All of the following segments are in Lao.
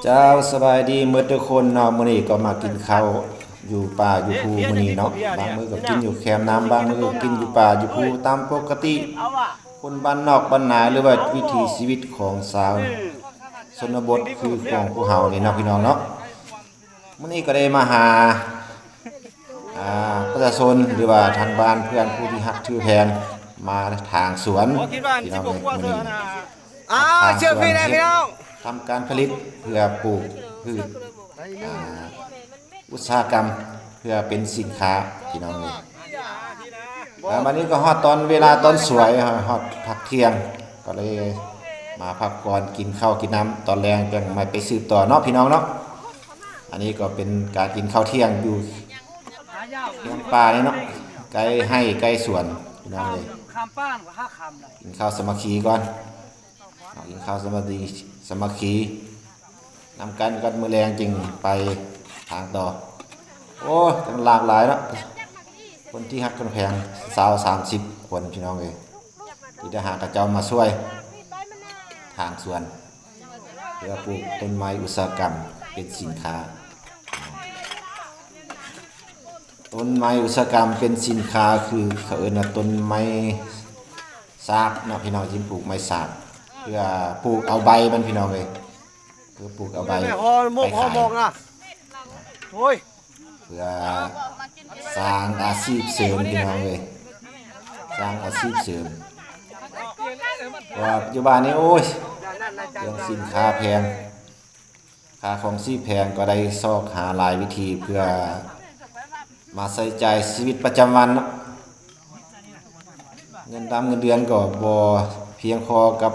ເຈົ້າ ສະບາຍດີໝົດທຸກຄົນເນາະ. ມື້ນີ້ກໍມາກິນເຂົ້າຢູ່ປ່າຢູ່ພູມື້ນີ້ເນາະ. ບາງມື້ກໍກິນຢູ່ແຄມນ້ຳ ບາງມື້ກໍກິນຢູ່ປ່າຢູ່ພູຕາມປົກກະຕິ. ຄົນບ້ານນອກບ້ານນາ ຫຼືວ່າວິຖີຊີວິດຂອງຊາວຊົນນະບົດຄືຂອງພວກເຮົານີ້ເນາະ ພີ່ນ້ອງເນາະ. ມື້ນີ້ກໍໄດ້ມາຫາ ອ່າ ປະຊາຊົນ ຫຼືວ່າທາງບ້ານເພື່ອນຜູ້ທີ່ຮັກຖືແພງ ມາຖາງສວນ ພີ່ນ້ອງເອີຍ. ມື້ນີ້ ອ່າ ທາງສວນເຮັດ ທຳການຜະລິດເພື່ອປູກພືດ ອ່າ ອຸດສາຫະກຳ ເພື່ອເປັນສິນຄ້າ ພີ່ນ້ອງເອີຍ. ອ່າ ບັດນີ້ກໍຮອດຕອນເວລາຕອນສວຍ ຮອດພັກທ່ຽງ ກໍເລີຍມາພັກຜ່ອນ ກິນເຂົ້າກິນນ້ຳ ຕອນແລງຈັ່ງມາໄປສືບຕໍ່ເນາະ ພີ່ນ້ອງເນາະ. ອັນນີ້ກໍເປັນການກິນເຂົ້າທ່ຽງຢູ່ແຄມປ່ານີ້ເນາະ ໃກ້ໄຮ່ໃກ້ສວນ ພີ່ນ້ອງເອີຍ. ກິນເຂົ້າສາມັກຄີກ່ອນ ກິນເຂົ້າສາມັກຄີ ສາມັກຄີນຳກັນກ່ອນ ມື້ແລງຈຶ່ງໄປທາງຕໍ່. ໂອ້ ຕັ້ງຫຼາກຫຼາຍເນາະ ຄົນທີ່ຮັກຄົນແພງ ຊາວ ສາມສິບຄົນ ພີ່ນ້ອງເອີຍ ທີ່ໄດ້ຫາເຂົາເຈົ້າມາຊ່ວຍທາງສວນ ເພື່ອປູກຕົ້ນໄມ້ອຸດສາຫະກຳເປັນສິນຄ້າ. ຕົ້ນໄມ້ອຸດສາຫະກຳເປັນສິນຄ້າ ຄືເຂົາເອີ້ນວ່າຕົ້ນໄມ້ສາກເນາະ ພີ່ນ້ອງ. ຈຶ່ງປູກໄມ້ສາກ ເພື່ອປູກເອົາໃບມັນ ພີ່ນ້ອງເອີຍ ເພື່ອປູກເອົາໃບ ໄປຂາຍ ໂອ້ຍ ເພື່ອສ້າງອາຊີບເສີມ ພີ່ນ້ອງເອີຍ ສ້າງອາຊີບເສີມ. ເພາະວ່າປັດຈຸບັນນີ້ ໂອ້ຍ ເລື່ອງສິນຄ້າແພງ ຄ່າຄອງຊີບແພງ ກໍໄດ້ຊອກຫາຫຼາຍວິທີເພື່ອມາໃຊ້ຈ່າຍຊີວິດປະຈຳວັນເນາະ. ເງິນດຳເງິນເດືອນກໍບໍ່ພຽງພໍກັບ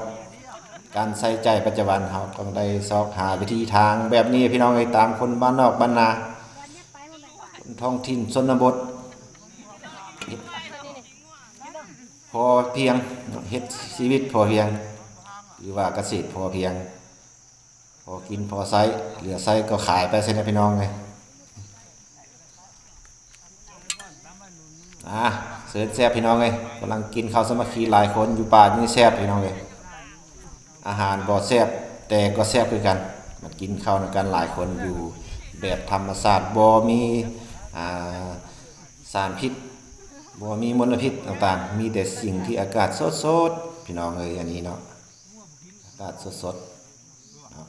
ການໃຊ້ຈ່າຍປະຈຳວັນ ເຮົາຕ້ອງໄດ້ຊອກຫາວິທີທາງແບບນີ້ ພີ່ນ້ອງເອີຍ. ຕາມຄົນບ້ານນອກບ້ານນາ ຄົນທ້ອງຖິ່ນຊົນນະບົດ ເຮັດພໍພຽງ ເຮັດຊີວິດພໍພຽງ ຫຼືວ່າກະເສດພໍພຽງ ພໍກິນພໍໃຊ້ ເຫຼືອໃຊ້ກໍຂາຍໄປຊັ້ນນະ ພີ່ນ້ອງເອີຍ. ອ່າ ເຊີນແຊບ ພີ່ນ້ອງເອີຍ. ກຳລັງກິນເຂົ້າສາມັກຄີຫຼາຍຄົນຢູ່ປ່ານີ້ແຊບ ພີ່ນ້ອງເອີຍ. ອາຫານບໍ່ແຊບ ແຕ່ກໍແຊບຄືກັນ. ມາກິນເຂົ້ານຳກັນຫຼາຍຄົນຢູ່ແບບທຳມະຊາດ ບໍ່ມີ ອ່າ ສານພິດ ບໍ່ມີມົນລະພິດຕ່າງໆ ມີແຕ່ສິ່ງທີ່ອາກາດສົດໆ ພີ່ນ້ອງເອີຍ ອັນນີ້ເນາະ. ອາກາດສົດໆເນາະ.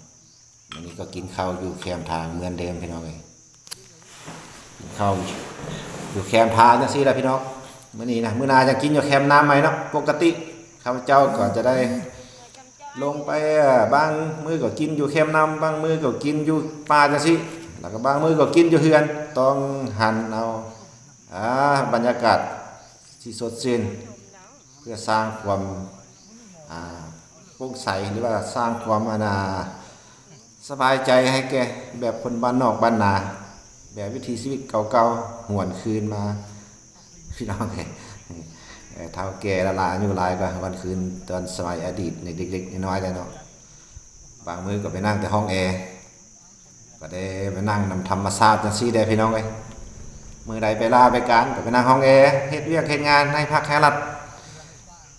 ມື້ນີ້ກໍກິນເຂົ້າຢູ່ແຄມທາງເໝືອນເດີມ ພີ່ນ້ອງເອີຍ. ກິນເຂົ້າຢູ່ແຄມທາງຈັ່ງຊີ້ລະ ພີ່ນ້ອງ. ມື້ນີ້ນະ ມື້ໜ້າຈະກິນຢູ່ແຄມນ້ຳໃໝ່ເນາະ. ປົກກະຕິຂ້າພະເຈົ້າກໍຈະໄດ້ລົງໄປ ເອີ ບາງມື້ກໍກິນຢູ່ແຄມນ້ຳ ບາງມື້ກໍກິນຢູ່ປ່າຈັ່ງຊີ້ ແລ້ວກໍບາງມື້ກໍກິນຢູ່ເຮືອນ. ຕ້ອງຫັນເອົາ ອ່າ ບັນຍາກາດທີ່ສົດຊື່ນ ເພື່ອສ້າງຄວາມ ອ່າ ໂປ່ງໃສ ຫຼືວ່າສ້າງຄວາມ ອັນນ່າ ສະບາຍໃຈໃຫ້ແກ່ແບບຄົນບ້ານນອກບ້ານນາ ແບບວິຖີຊີວິດເກົ່າໆ ຫວນຄືນມາ ພີ່ນ້ອງເອີຍ. ເຖົ້າແກ່ຫຼ້າໆ ອາຍຸຫຼາຍກໍຫວນຄືນຕອນສະໄໝອະດີດ ເດັກໆ ນ້ອຍໆ ແລ້ວເນາະ. ບາງມື້ກໍໄປນັ່ງແຕ່ຫ້ອງແອ ກໍໄດ້ໄປນັ່ງນຳທຳມະຊາດຈັ່ງຊີ້ແດ່ ພີ່ນ້ອງເອີຍ. ມື້ໃດໄປລາໄປການກໍໄປນັ່ງຫ້ອງແອ ເຮັດວຽກເຮັດງານໃຫ້ພັກໃຫ້ລັດ.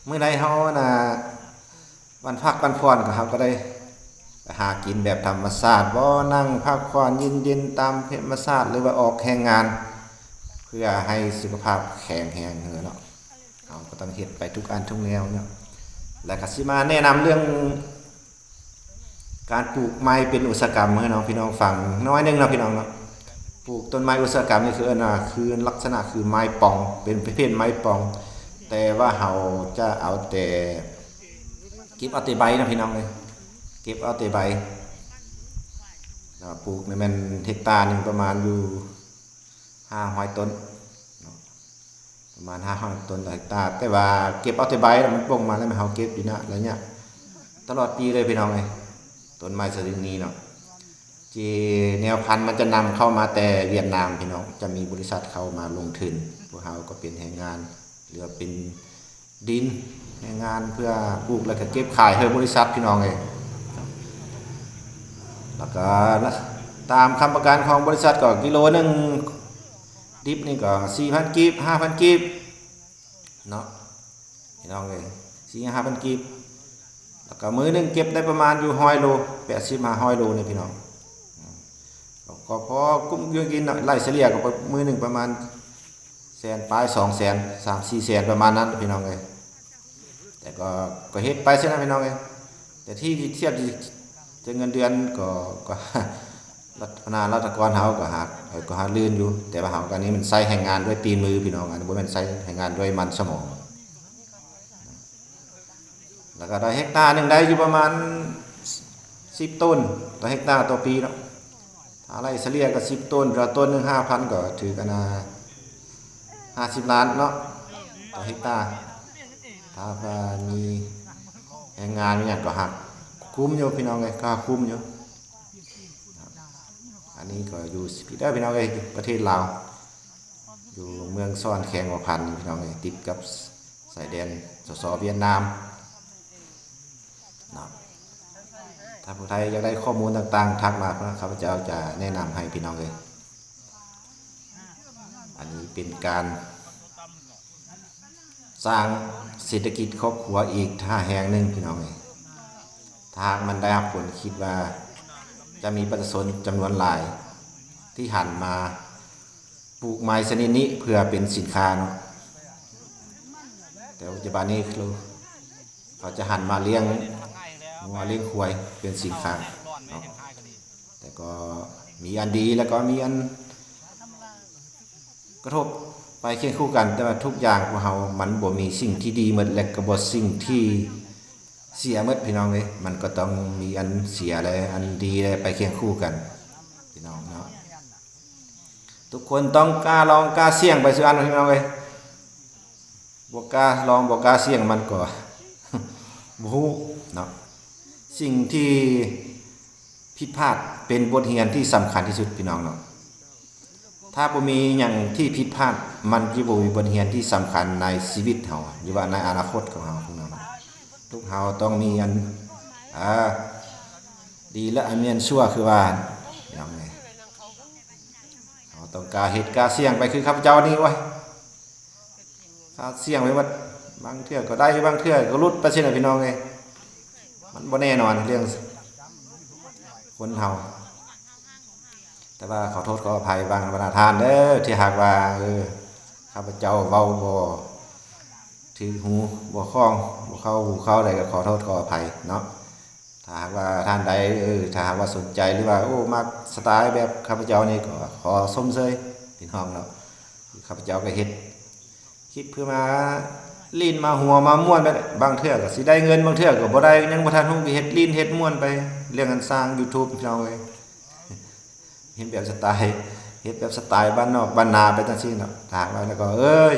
ມື້ໃດເຮົາ ອັນນ່າ ວັນພັກວັນຜ່ອນ ກໍເຮົາກໍໄດ້ໄປຫາກິນແບບທຳມະຊາດ ບໍ່ ນັ່ງພັກຜ່ອນເຢັນໆ ຕາມທຳມະຊາດ ຫຼືວ່າອອກແຮງງານ ເພື່ອໃຫ້ສຸຂະພາບແຂງແຮງເນາະ. ເຮົາກໍຕ້ອງເຮັດໄປທຸກອັນທຸກແນວເນາະ. ແລ້ວກໍຊິມາແນະນຳເລື່ອງ ການປູກໄມ້ເປັນອຸດສາຫະກຳ ໃຫ້ນ້ອງພີ່ນ້ອງຟັງໜ້ອຍໜຶ່ງເນາະ ພີ່ນ້ອງເນາະ. ປູກຕົ້ນໄມ້ອຸດສາຫະກຳນີ້ຄື ອັນນ່າ ຄືລັກສະນະຄືໄມ້ປ່ອງ ເປັນປະເພດໄມ້ປ່ອງ ແຕ່ວ່າເຮົາຈະເອົາແຕ່ ເກັບເອົາແຕ່ໃບເນາະ ພີ່ນ້ອງເອີຍ ເກັບເອົາແຕ່ໃບ. ອ່າ ປູກນີ້ແມ່ນເຮັກຕາໜຶ່ງປະມານຢູ່ ຫ້າຮ້ອຍຕົ້ນເນາະ ປະມານຫ້າຮ້ອຍຕົ້ນຕໍ່ເຮັກຕາ. ແຕ່ວ່າເກັບເອົາແຕ່ໃບ ແລ້ວມັນປົ່ງມາ ແລ້ວແມ່ນເຮົາເກັບຢູ່ນະໄລຍະຕະຫຼອດປີເລີຍ ພີ່ນ້ອງເອີຍ. ຕົ້ນໄມ້ຊະນິດນີ້ເນາະ ທີ່ແນວພັນມັນຈະນຳເຂົ້າມາແຕ່ຫວຽດນາມ ພີ່ນ້ອງ. ຈະມີບໍລິສັດເຂົ້າມາລົງທຶນ ພວກເຮົາກໍເປັນແຮງງານ ຫຼືວ່າເປັນ ດິນແຮງງານເພື່ອປູກ ແລ້ວກໍເກັບຂາຍໃຫ້ບໍລິສັດ ພີ່ນ້ອງເອີຍ. ແລ້ວກໍຕາມຄຳປະກັນຂອງບໍລິສັດ ກໍກິໂລໜຶ່ງດິບນີ້ກໍສີ່ພັນກີບ ຫ້າພັນກີບເນາະ ພີ່ນ້ອງເອີຍ ສີ່ຫ້າພັນກີບ. ແລ້ວກໍມື້ໜຶ່ງເກັບໄດ້ປະມານຢູ່ຮ້ອຍໂລ ແປດສິບຫາຮ້ອຍໂລນີ້ພີ່ນ້ອງ ກໍພໍກຸ້ມຢູ່ກິນເນາະ ໄລ່ສະເລ່ຍກໍປະ ມື້ໜຶ່ງປະມານແສນປາຍ ສອງແສນ ສາມສີ່ແສນ ປະມານນັ້ນພີ່ນ້ອງເອີຍ ແຕ່ກໍ ກໍເຮັດໄປຊັ້ນນະພີ່ນ້ອງເອີຍ ແຕ່ທີ່ທຽບຈະເງິນເດືອນກໍ ກໍ ລັດ ພະນັກງານລັດຖະກອນເຮົາກໍຫາ ກໍຫາລື່ນຢູ່ ແຕ່ວ່າເຮົາກໍ ອັນນີ້ມັນໃຊ້ແຮງງານດ້ວຍຕີນມືພີ່ນ້ອງ ອັນນີ້ບໍ່ແມ່ນໃຊ້ແຮງງານດ້ວຍມັນສະໝອງ ແລ້ວກໍໄດ້ເຮັກຕາໜຶ່ງໄດ້ຢູ່ປະມານສິບໂຕນຕໍ່ເຮັກຕາຕໍ່ປີເນາະ ຖ້າໄລ່ສະເລ່ຍກໍສິບໂຕນ ແລ້ວໂຕນໜຶ່ງຫ້າພັນ ກໍຖືກອັນນ່າຫ້າສິບລ້ານເນາະ ຕໍ່ເຮັກຕາ ຖ້າວ່າມີແຮງງານມີຫຍັງກໍຫາຄຸ້ມຢູ່ພີ່ນ້ອງເອີຍ ກໍຫາຄຸ້ມຢູ່ ອັນນີ້ກໍຢູ່ ເດີ ພີ່ນ້ອງເອີຍ ປະເທດລາວ ຢູ່ເມືອງສອນ ແຂວງຫົວພັນ ພີ່ນ້ອງເອີຍ ຕິດກັບຊາຍແດນ ສສ ຫວຽດນາມເນາະ ຖ້າຜູ້ໃດຢາກໄດ້ຂໍ້ມູນຕ່າງໆ ທັກມາ ຂ້າພະເຈົ້າຈະແນະນຳໃຫ້ພີ່ນ້ອງເອີຍ ອັນນີ້ເປັນການ ສ້າງເສດຖະກິດຄອບຄົວອີກທ່າແຮງໜຶ່ງພີ່ນ້ອງເອີຍ ຖ້າຫາກມັນໄດ້ຮັບຜົນ ຄິດວ່າຈະມີປະຊາຊົນຈຳນວນຫຼາຍທີ່ຫັນມາປູກໄມ້ຊະນິດນີ້ເພື່ອເປັນສິນຄ້າເນາະ ແຕ່ປັດຈຸບັນນີ້ ເຂົາຈະຫັນມາລ້ຽງງົວລ້ຽງຄວາຍເປັນສິນຄ້າເນາະ ແຕ່ກໍມີອັນດີ ແລ້ວກໍມີອັນກະທົບໄປຄຽງຄູ່ກັນ ແຕ່ວ່າທຸກຢ່າງຂອງເຮົາມັນບໍ່ມີສິ່ງທີ່ດີໝົດ ແລະກໍບໍ່ສິ່ງທີ່ເສຍໝົດ ພີ່ນ້ອງເອີຍ ມັນກໍຕ້ອງມີອັນເສຍ ແລະອັນດີ ແລະໄປຄຽງຄູ່ກັນ ພີ່ນ້ອງເນາະ ທຸກຄົນຕ້ອງກ້າລອງກ້າສ່ຽງໄປສູ່ອັນ ພີ່ນ້ອງເອີຍ ບໍ່ກ້າລອງບໍ່ກ້າສ່ຽງມັນກໍ ບໍ່ຮູ້ເນາະ ສິ່ງທີ່ຜິດພາດເປັນບົດຮຽນທີ່ສຳຄັນທີ່ສຸດ ພີ່ນ້ອງເນາະ ຖ້າບໍ່ມີຫຍັງທີ່ຜິດພາດ ມັນຈະບໍ່ມີບົດຮຽນທີ່ສຳຄັນໃນຊີວິດເຮົາ ຫຼືວ່າໃນອະນາຄົດຂອງເຮົາ ພີ່ນ້ອງເນາະ ທຸກເຮົາຕ້ອງມີອັນ ອ່າ ດີ ແລະ ອັນມີອັນຊົ່ວ ຄືວ່າ ພີ່ນ້ອງເອີຍ ເຮົາຕ້ອງກ້າເຮັດກ້າສ່ຽງໄປ ຄືຂ້າພະເຈົ້ານີ້ ໂອ້ຍ ຂ້າສ່ຽງໄປໝົດ ບາງເທື່ອກໍໄດ້ ບາງເທື່ອກໍຫຼຸດໄປຊີ້ນະ ພີ່ນ້ອງເອີຍ ມັນບໍ່ແນ່ນອນເລື່ອງຄົນເຮົາ ແຕ່ວ່າຂໍໂທດຂໍອະໄພບາງບັນດາທ່ານເດີ ທີ່ຫາກວ່າ ເອີ ຂ້າພະເຈົ້າເວົ້າບໍ່ຖືກຫູ ບໍ່ຄ່ອງ ບໍ່ເຂົ້າຫູເຂົ້າໃດ ກໍຂໍໂທດຂໍອະໄພເນາະ ຖ້າຫາກວ່າທ່ານໃດ ເອີ ຖ້າຫາກວ່າສົນໃຈ ຫຼືວ່າ ໂອ້ ມັກສະໄຕແບບຂ້າພະເຈົ້ານີ້ ກໍຂໍຊົມເຊີຍພີ່ນ້ອງເນາະ ຂ້າພະເຈົ້າກໍເຮັດຄລິບເພື່ອມາຫຼິ້ນມາຫົວມາມ່ວນໄປ ບາງເທື່ອກໍຊິໄດ້ເງິນ ບາງເທື່ອກໍບໍ່ໄດ້ ຍັງບໍ່ທັນຮູ້ ກໍເຮັດຫຼິ້ນເຮັດມ່ວນໄປ ເລື່ອງການສ້າງ YouTube ພີ່ນ້ອງເອີຍ ເຮັດແບບສະໄຕ ເຮັດແບບສະໄຕບ້ານນອກບ້ານນາໄປຈັ່ງຊີ້ເນາະ ຖ້າຫາກວ່າ ແລ້ວກໍ ເອີຍ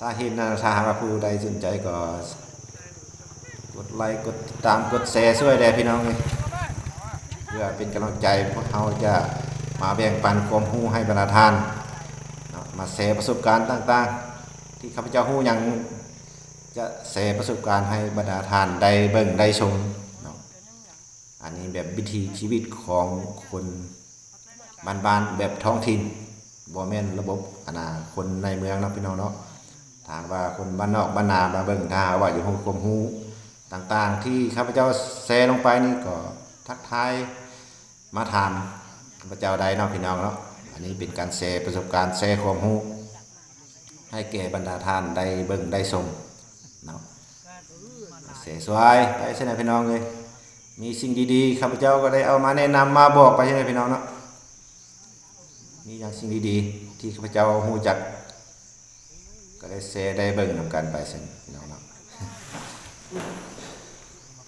ຖ້າເຫັນນະ ຖ້າຫາກວ່າຜູ້ໃດສົນໃຈກໍກົດໄລ ກົດຕິດຕາມ ກົດແຊຊ່ວຍແດ່ພີ່ນ້ອງເອີຍ ເພື່ອເປັນກຳລັງໃຈ ພວກເຮົາຈະມາແບ່ງປັນຄວາມຮູ້ໃຫ້ບັນດາທ່ານເນາະ ມາແຊປະສົບການຕ່າງໆ ທີ່ຂ້າພະເຈົ້າຮູ້ຫຍັງ ຈະແຊປະສົບການໃຫ້ບັນດາທ່ານໄດ້ເບິ່ງໄດ້ຊົມເນາະ ອັນນີ້ແບບວິຖີຊີວິດຂອງຄົນບ້ານໆ ແບບທ້ອງຖິ່ນ ບໍ່ແມ່ນລະບົບ ອັນນ່າ ຄົນໃນເມືອງເນາະ ພີ່ນ້ອງເນາະ ຖ້າຫາກວ່າຄົນບ້ານນອກບ້ານນາມາເບິ່ງ ຖ້າຫາກວ່າຢາກຮູ້ຄວາມຮູ້ຕ່າງໆ ທີ່ຂ້າພະເຈົ້າແຊລົງໄປນີ້ ກໍທັກທາຍມາຖາມຂ້າພະເຈົ້າໄດ້ເນາະ ພີ່ນ້ອງເນາະ ອັນນີ້ເປັນການແຊປະສົບການ ແຊຄວາມຮູ້ ໃຫ້ແກ່ບັນດາທ່ານໄດ້ເບິ່ງໄດ້ຊົມເນາະ ແຊຊ່ວຍໄປຊັ້ນນະ ພີ່ນ້ອງເອີຍ ມີສິ່ງດີໆ ຂ້າພະເຈົ້າກໍໄດ້ເອົາມາແນະນຳມາບອກໄປຊັ້ນນະ ພີ່ນ້ອງເນາະ ມີຫຍັງສິ່ງດີໆ ທີ່ຂ້າພະເຈົ້າຮູ້ຈັກ ກໍໄດ້ແຊໄດ້ເບິ່ງນຳກັນໄປຊັ້ນ ພີ່ນ້ອງເນາະ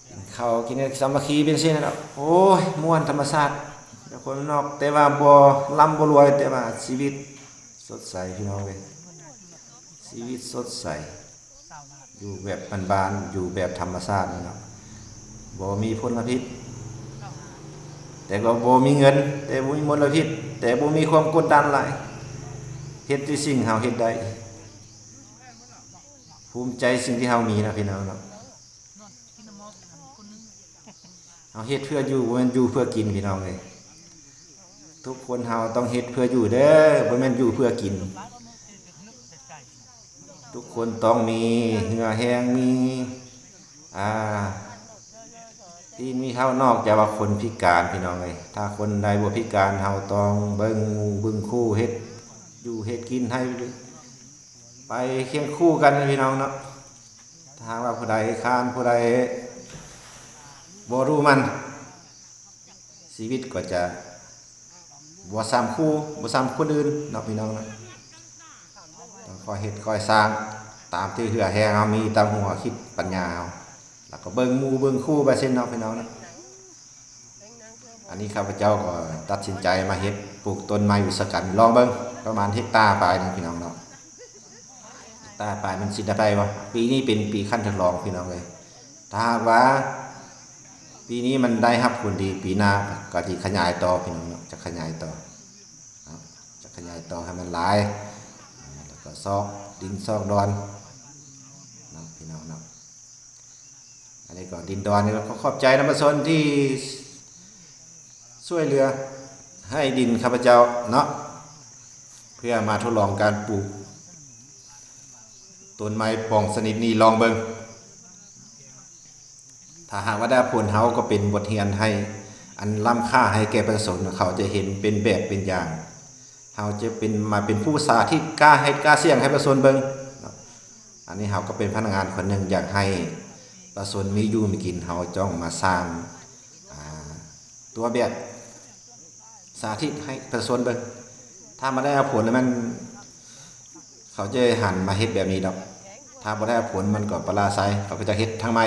ກິນເຂົ້າກິນສາມັກຄີເປັນຊີ້ນະ ໂອ້ຍ ມ່ວນທຳມະຊາດ ແຕ່ຄົນນອກ ແຕ່ວ່າບໍ່ລ່ຳບໍ່ລວຍ ແຕ່ວ່າຊີວິດສົດໃສ ພີ່ນ້ອງເອີຍ ຊີວິດສົດໃສ ຢູ່ແບບບ້ານໆ ຢູ່ແບບທຳມະຊາດນີ້ເນາະ ບໍ່ມີມົນລະພິດ ແຕ່ກໍບໍ່ມີເງິນ ແຕ່ບໍ່ມີມົນລະພິດ ແຕ່ບໍ່ມີຄວາມກົດດັນຫຼາຍ ເຮັດແຕ່ສິ່ງເຮົາເຮັດໄດ້ ພູມໃຈສິ່ງທີ່ເຮົາມີນະ ພີ່ນ້ອງເນາະ ເຮົາເຮັດເພື່ອຢູ່ ບໍ່ແມ່ນຢູ່ເພື່ອກິນ ພີ່ນ້ອງເອີຍ ທຸກຄົນເຮົາຕ້ອງເຮັດເພື່ອຢູ່ເດີ ບໍ່ແມ່ນຢູ່ເພື່ອກິນ ທຸກຄົນຕ້ອງມີເຫື່ອແຮງ ມີ ອ່າ ຕີນມີເຮົານອກຈາກວ່າຄົນພິການ ພີ່ນ້ອງເອີຍ. ຖ້າຄົນໃດບໍ່ພິການ ເຮົາຕ້ອງເບິ່ງໝູ່ເບິ່ງຄູ່ ເຮັດຢູ່ເຮັດກິນໃຫ້ໄປຄຽງຄູ່ກັນ ພີ່ນ້ອງເນາະ. ຖ້າຫາກວ່າຜູ້ໃດຄ້ານ ຜູ້ໃດບໍ່ຮູ້ໝັ້ນ ຊີວິດກໍຈະບໍ່ສ່ຳຄູ່ ບໍ່ສ່ຳຄົນອື່ນເນາະ ພີ່ນ້ອງເນາະ. ຕ້ອງຄ່ອຍເຮັດຄ່ອຍສ້າງຕາມທີ່ເຫື່ອແຮງເຮົາມີ ຕາມຫົວຄິດປັນຍາເຮົາ ແລ້ວກໍເບິ່ງໝູ່ເບິ່ງຄູ່ໄປຊີ້ເນາະ ພີ່ນ້ອງເນາະ. ອັນນີ້ຂ້າພະເຈົ້າກໍຕັດສິນໃຈມາເຮັດ ປູກຕົ້ນໄມ້ອຸສາຫະກຳລອງເບິ່ງ ປະມານເຮັກຕາປາຍໜຶ່ງ ພີ່ນ້ອງເນາະ. ເຮັກຕາປາຍມັນຊິໄດ້ໄປບໍ່? ປີນີ້ເປັນປີຂັ້ນທົດລອງ ພີ່ນ້ອງເອີຍ. ຖ້າຫາກວ່າປີນີ້ມັນໄດ້ຮັບຜົນດີ ປີໜ້າກໍຊິຂະຫຍາຍຕໍ່ ພີ່ນ້ອງເນາະ, ຈະຂະຫຍາຍຕໍ່ເນາະ, ຈະຂະຫຍາຍຕໍ່ໃຫ້ມັນຫຼາຍ ແລ້ວກໍຊອກດິນຊອກດອນເນາະ ພີ່ນ້ອງເນາະ. ອັນນີ້ກໍດິນດອນນີ້ກໍຂໍຂອບໃຈນຳປະຊາຊົນທີ່ຊ່ວຍເຫຼືອໃຫ້ດິນຂ້າພະເຈົ້າເນາະ ເພື່ອມາທົດລອງການປູກຕົ້ນໄມ້ປ່ອງຊະນິດນີ້ລອງເບິ່ງ. ຖ້າຫາກວ່າໄດ້ຜົນ ເຮົາກໍເປັນບົດຮຽນໃຫ້ອັນລ້ຳຄ່າໃຫ້ແກ່ປະຊາຊົນ ເຂົາຈະເຫັນເປັນແບບເປັນຢ່າງ ເຮົາຈະເປັນ ມາເປັນຜູ້ສາທິດ ກ້າເຮັດກ້າສ່ຽງໃຫ້ປະຊາຊົນເບິ່ງເນາະ. ອັນນີ້ເຮົາກໍເປັນພະນັກງານຄົນໜຶ່ງ ຢາກໃຫ້ປະຊາຊົນມີຢູ່ມີກິນ ເຮົາຕ້ອງມາສ້າງ ອ່າ ຕົວແບບສາທິດໃຫ້ປະຊາຊົນເບິ່ງ. ຖ້າມາໄດ້ເອົາຜົນແລ້ວ ມັນ ເຂົາຈະຫັນມາເຮັດແບບນີ້ດອກ. ຖ້າບໍ່ໄດ້ເອົາຜົນ ມັນກໍປະລະໄຊ, ເຂົາກໍຈະເຮັດທາງໃໝ່.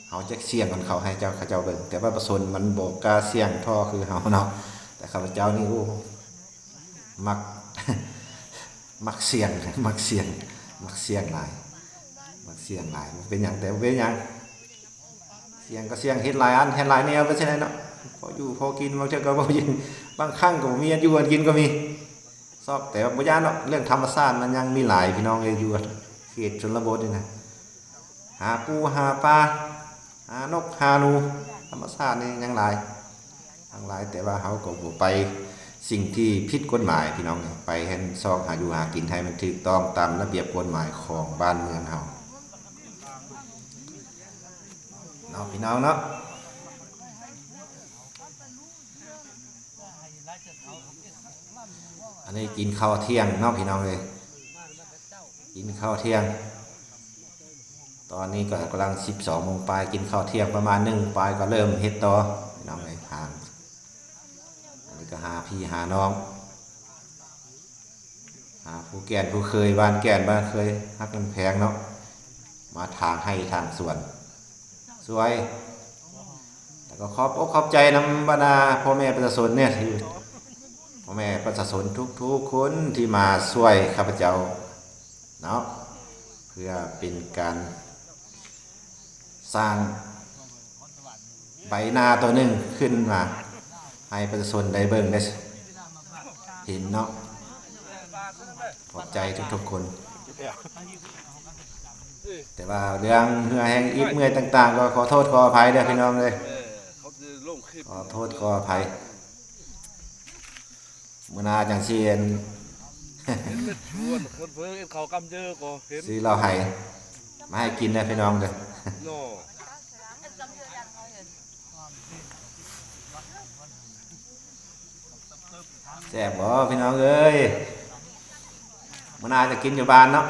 ເຮົາຈະສ່ຽງຂອງເຂົາໃຫ້ເຈົ້າ ເຂົາເຈົ້າເບິ່ງ, ແຕ່ວ່າປະຊາຊົນມັນບໍ່ກ້າສ່ຽງທໍ່ຄືເຮົາເນາະ. ແຕ່ຂ້າພະເຈົ້ານີ້ ໂອ້ ມັກ ມັກສ່ຽງ ມັກສ່ຽງ ມັກສ່ຽງຫຼາຍ ມັກສ່ຽງຫຼາຍ. ບໍ່ເປັນຫຍັງ ແຕ່ບໍ່ເປັນຫຍັງ ສ່ຽງກໍສ່ຽງ ເຮັດຫຼາຍອັນ ເຮັດຫຼາຍແນວໄປຊັ້ນແຫຼະເນາະ. ພໍຢູ່ພໍກິນ ບາງເທື່ອກໍບໍ່ຢູ່ ບາງຄັ້ງກໍບໍ່ມີອັນຢູ່ອັນກິນກໍມີ. ຊອກ ແຕ່ວ່າບໍ່ຢ້ານດອກ ເລື່ອງທຳມະຊາດມັນຍັງມີຫຼາຍ ພີ່ນ້ອງເອີຍ. ຢູ່ເຂດຊົນນະບົດນີ້ນະ ຫາປູຫາປາ ຫານົກຫາໜູ ທຳມະຊາດນີ້ຍັງຫຼາຍ ຍັງຫຼາຍ. ແຕ່ວ່າເຮົາກໍບໍ່ໄປສິ່ງທີ່ຜິດກົດໝາຍ ພີ່ນ້ອງເອີຍ. ໄປແຮ່ງຊອກຫາຢູ່ຫາກິນໃຫ້ມັນຖືກຕ້ອງຕາມລະບຽບກົດໝາຍຂອງບ້ານເມືອງເຮົາເນາະ ພີ່ນ້ອງເນາະ. ອັນນີ້ກິນເຂົ້າທ່ຽງເນາະ ພີ່ນ້ອງເອີຍ, ກິນເຂົ້າທ່ຽງ. ຕອນນີ້ກໍກຳລັງສິບສອງໂມງປາຍ ກິນເຂົ້າທ່ຽງປະມານໜຶ່ງປາຍ ກໍເລີ່ມເຮັດຕໍ່ ພີ່ນ້ອງເອີຍ. ທາງ ອັນນີ້ກໍຫາພີ່ຫານ້ອງ ຫາຜູ້ແກ່ນຜູ້ເຄີຍ ບ້ານແກ່ນບ້ານເຄີຍ ຮັກກັນແພງເນາະ ມາຖາງໄຮ່ຖາງສວນຊ່ວຍ. ແລ້ວກໍຂອບອົກຂອບໃຈນຳບັນດາພໍ່ແມ່ປະຊາຊົນເນຍ ທີ່ ພໍ່ແມ່ປະຊາຊົນທຸກໆຄົນທີ່ມາຊ່ວຍຂ້າພະເຈົ້າເນາະ ເພື່ອເປັນການ ສ້າງໃບໜ້າຕົວໜຶ່ງຂຶ້ນມາໃຫ້ປະຊາຊົນໄດ້ເບິ່ງໄດ້ເຫັນເນາະ. ຂອບໃຈທຸກໆຄົນ. ແຕ່ວ່າເລື່ອງເຫື່ອແຮງອິດເມື່ອຍຕ່າງໆ ກໍຂໍໂທດຂໍອະໄພເດີພີ່ນ້ອງເດີ. ຂໍໂທດຂໍອະໄພ. ມື້ໜ້າຈັ່ງຊິ ເຫັນເຮັດຊວນຄົນເພິ່ນເຮັດເຂົ້າກຳເຈີກໍເຫັນ ຊື້ເຫຼົ້າໄຮ່ມາໃຫ້ກິນເດີພີ່ນ້ອງເດີເນາະ. ແຊບບໍ່ພີ່ນ້ອງເອີຍ? ມື້ໜ້າຈະກິນຢູ່ບ້ານເນາະ.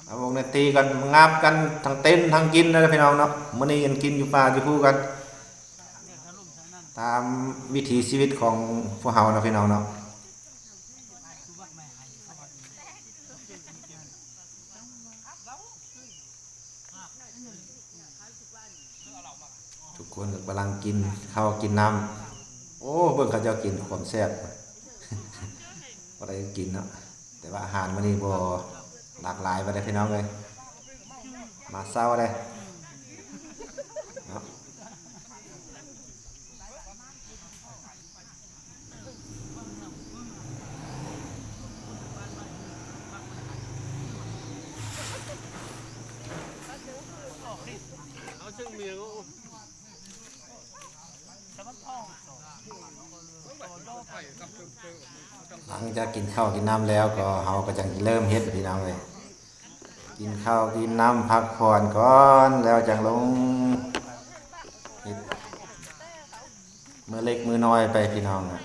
ເອົາວົງດອນຕີກັນ ງາບກັນ ທັງເຕັ້ນທັງກິນເດີພີ່ນ້ອງເນາະ. ມື້ນີ້ກິນຢູ່ປ່າຢູ່ພູກັນ ຕາມວິຖີຊີວິດຂອງພວກເຮົາເນາະ ພີ່ນ້ອງເນາະ. ທຸກຄົນກໍກຳລັງກິນເຂົ້າກິນນ້ຳ. ໂອ້ ເບິ່ງເຂົາເຈົ້າກິນຄວາມແຊບ ບໍ່ໄດ້ກິນເນາະ. ແຕ່ວ່າອາຫານມື້ນີ້ບໍ່ຫຼາກຫຼາຍປານໃດພີ່ນ້ອງເອີຍ ມາເຊົ້າເດ້ເນາະ. ຫຼັງຈາກກິນເຂົ້າກິນນ້ຳແລ້ວ ກໍເຮົາກໍຈັ່ງເລີ່ມເຮັດ ພີ່ນ້ອງເອີຍ. ກິນເຂົ້າກິນນ້ຳ ພັກຜ່ອນກ່ອນ ແລ້ວຈັ່ງລົງເຮັດ ມື້ເລັກມື້ນ້ອຍໄປພີ່ນ້ອງນະ.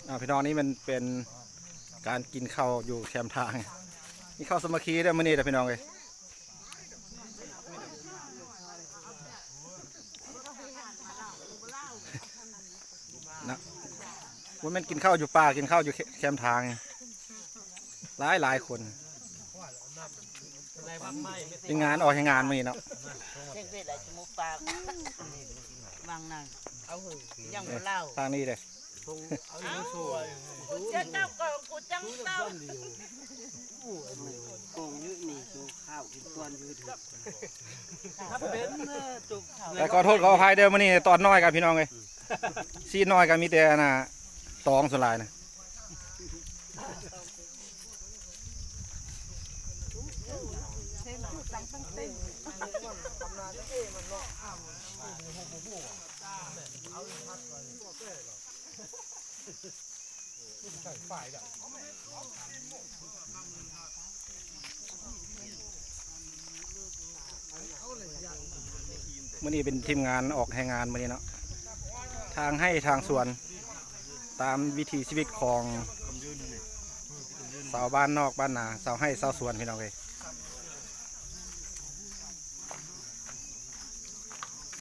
ອ່າ ພີ່ນ້ອງ ນີ້ມັນເປັນການກິນເຂົ້າຢູ່ແຄມທາງ ມີເຂົ້າສາມັກຄີເດີ້ມື້ນີ້ນະພີ່ນ້ອງເອີຍ. ນະ ບໍ່ແມ່ນກິນເຂົ້າຢູ່ປ່າ ກິນເຂົ້າຢູ່ແຄມທາງ ຫຼາຍໆຄົນ ເປັນງານອອກແຮງງານມື້ນີ້ເນາະ. ເຈັງເວດລະຈະໝູປ່າ ວາງນັ້ນ ເອົາ ຍັງບໍ່ເລົ່າ ທາງນີ້ເດ້. ເຈົ້າກໍ ກູຈັງເຕົ້າ ໂກງຢູ່ນີ້ ຊູຂ້າວກິນກ່ອນຢູ່ເດີ. ແຕ່ຂໍໂທດຂໍອະໄພເດີ້ ມື້ນີ້ຕອນນ້ອຍກັນພີ່ນ້ອງເອີຍ ຊີ້ນນ້ອຍກໍມີແຕ່ອັນນ່າຕອງສ່ວນຫຼາຍນະ. ມື້ນີ້ເປັນທີມງານອອກແຮງງານມື້ນີ້ເນາະ ທາງໄຮ່ທາງສວນ ຕາມວິຖີຊີວິດຂອງຊາວບ້ານນອກບ້ານນາ ຊາວໄຮ່ຊາວສວນ ພີ່ນ້ອງເອີຍ.